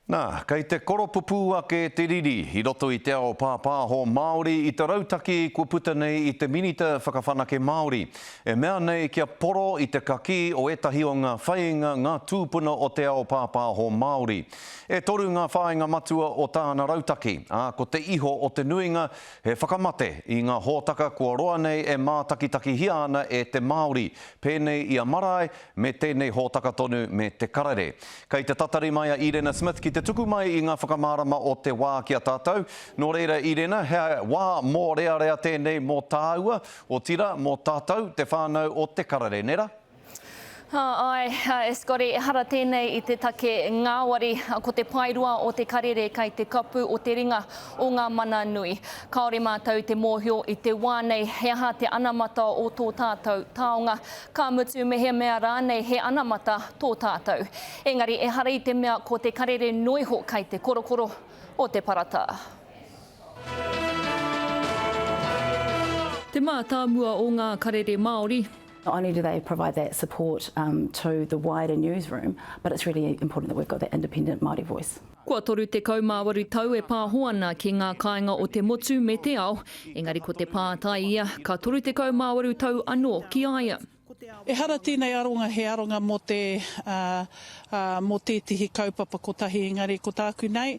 Nā, kei te koropupū ake te riri i roto i te ao pāpāho Māori i te rautaki kua puta nei i te Minita Whakawhanake Māori, e mea nei kia poro i te kakī o ētahi o ngā whainga ngā tūpuna o te ao pāpāho Māori. E toru ngā whāinga matua o tāna rautaki, ā, ko te iho o te nuinga he whakamate i ngā hōtaka kua roa nei e mātakitakihia ana e te Māori, pēnei i a Marae me tēnei hōtaka tonu me Te Karere. Kei te tatari mai a Irena Smith ki te tuku mai i ngā whakamārama o te wā ki a tātou. Nō reira, Irena, he wā mōrearea tēnei mō tāua, otirā, mō tātou, te whānau o Te Karere, nē rā? Āe, e Scotty, ehara tēnei i te take ngāwari, ko te paerua o Te Karere kei te kapu o te ringa o ngā mana nui. Kāore mātou i te mōhio i te wā nei he aha te anamata o tō tātou taonga, Ka mutu mehemea rānei he anamata tō tātou. Engari ehara i te mea ko te karere noiho kai te korokoro o te parata. Te mātāmua o ngā karere Māori. Not only do they provide that support to the wider newsroom, but it's really important that we've got that independent Māori voice. Kua 38 tau e pāho ana ki ngā kāinga o te motu me te ao, engari ko te pātai ia, ka 38 tau anō ki a ia. Ehara tēnei aronga he aronga mō te, mō tētehi kaupapa kotahi, engari ko tāku nei,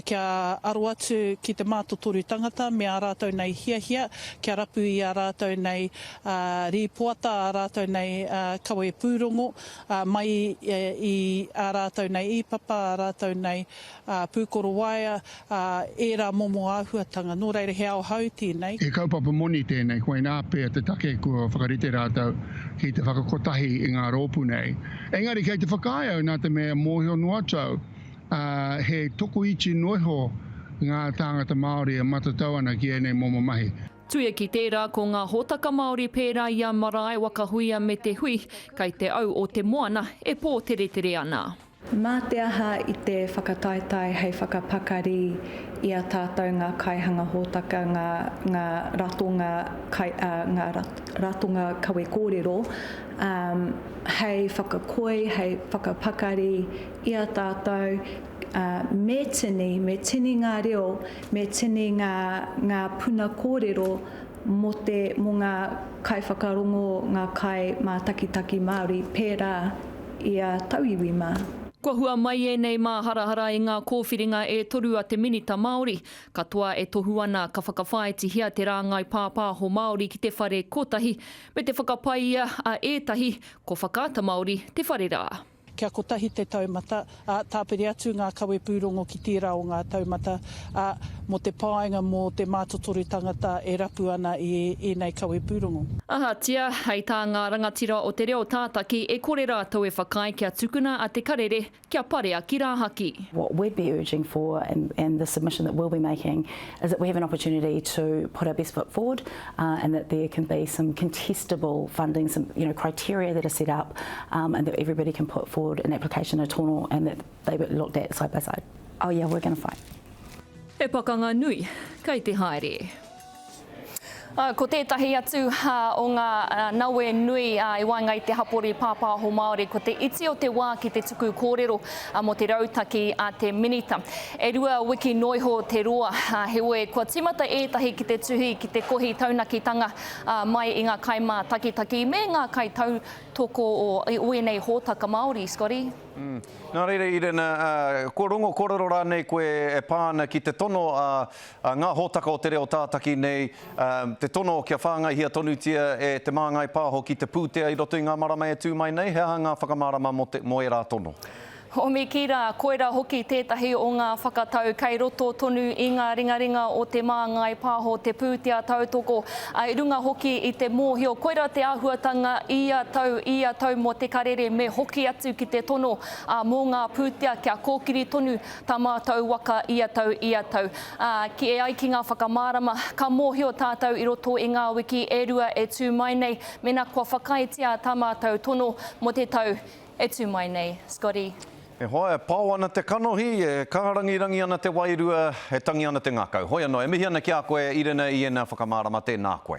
kia aro atu ki te mātotoru tangata me ā rātou nei hiahia, kia rapu i ā rātou nei rīpoata, ā rātou nei kawe pūrongo, ā, mai i ā rātou nei īpapa, ā rātou nei pūkoro waea, ā, ērā momo āhuatanga. Nō reira, he ao hou tēnei. He kaupapa moni tēnei, koinā pea te take kua whakarite rātou ki te whakakotahi i ngā rōpū nei. Engari kei te whakaae au nā te mea mōhio noa atu au, ā, he tokoiti noa iho ngā tāngata Māori e matatau ana ki ēnei momo mahi. Tuia ki tērā, ko ngā hōtaka Māori pērā i a Marae, Waka Huia me Te Hui, kei te au o te moana e pōteretere ana. Mā te aha i te whakataetae hei whakapakari i a tātou ngā kaihanga hōtaka, ngā, ngā ratonga kai, ā, ngā ratonga kawe kōrero, ā, hei whakakoi, hei whakapakari i a tātou, ā, me tini, me tini ngā reo, me tini ngā, ngā puna kōrero mō te, mō ngā kaiwhakarongo, ngā kaimātakitaki Māori pērā i a tauiwi mā. Kua hua mai ēnei māharahara i ngā kōwhiringa e toru a te Minita Māori, katoa e tohu ana ka whakawhāitihia te rāngai pāpāho Māori ki te whare kotahi, me te whakapae ia a ētahi ko Whakaata Māori te whare rā. Kia kotahi te taumata, ā, tāpiri atu ngā kawepūrongo ki tērā o ngā taumata, ā, mō te painga mō te mātotoru tangata e rapu ana i ēnei kawepūrongo. Ahatia, hei tā ngā rangatira o te reo tātaki e kore rātou e whakaae kia tukuna a Te Karere kia parea ki rāhaki. What we'd be urging for and and the submission that we'll be making is that we have an opportunity to put our best foot forward and that there can be some contestable funding, some you know, criteria that are set up um, and that everybody can put forward an application, a tono, and that they were looked at side by side. Oh yeah, we're going to fight. He pakanga nui kei te haere. Ko tētahi atu o ngā nawe nui i waenga i te hapori pāpāho Māori ko te iti o te wā ki te tuku kōrero mō te rautaki a te Minita. E rua wiki noiho te roa, heoi kua tīmata ētahi ki te tuhi, ki te kohi taunakitanga mai i ngā kaimātakitaki me ngā kaitautoko o ēnei hōtaka Māori, Scotty. Nā reira, Irena, kua rongo kōrero rānei koe e pā ana ki te tono a ngā hōtaka o te reo tātaki nei, te tono kia whāngaihia tonutia e Te Māngai Pāho ki te pūtea i roto i ngā marama e tū mai nei? He aha ngā whakamārama mō ērā tono? Homi ki rā, koirā hoki tētahi o ngā whakatau kei roto tonu i ngā ringaringa o Te Māngai Pāho te pūtea tautoko, i runga hoki i te mōhio koirā te āhuatanga ia tau, ia tau mō Te Karere me hoki atu ki te tono mō ngā pūtea kia kōkiri tonu tā mātou waka ia tau, ia tau. Ā, ki e ai ki ngā whakamārama, ka mōhio tātou i roto i ngā wiki e rua e tū mai nei mēnā kua whakaaetia tā mātou tono mō te tau E tū mai nei, Scotty. E hoa, e pao ana te kanohi, e kārangirangi ana te wairua, e tangi ana te ngākau. Hoi anō, e mihi ana ki a koe, Irena, i ēnā whakamārama, tēnā koe.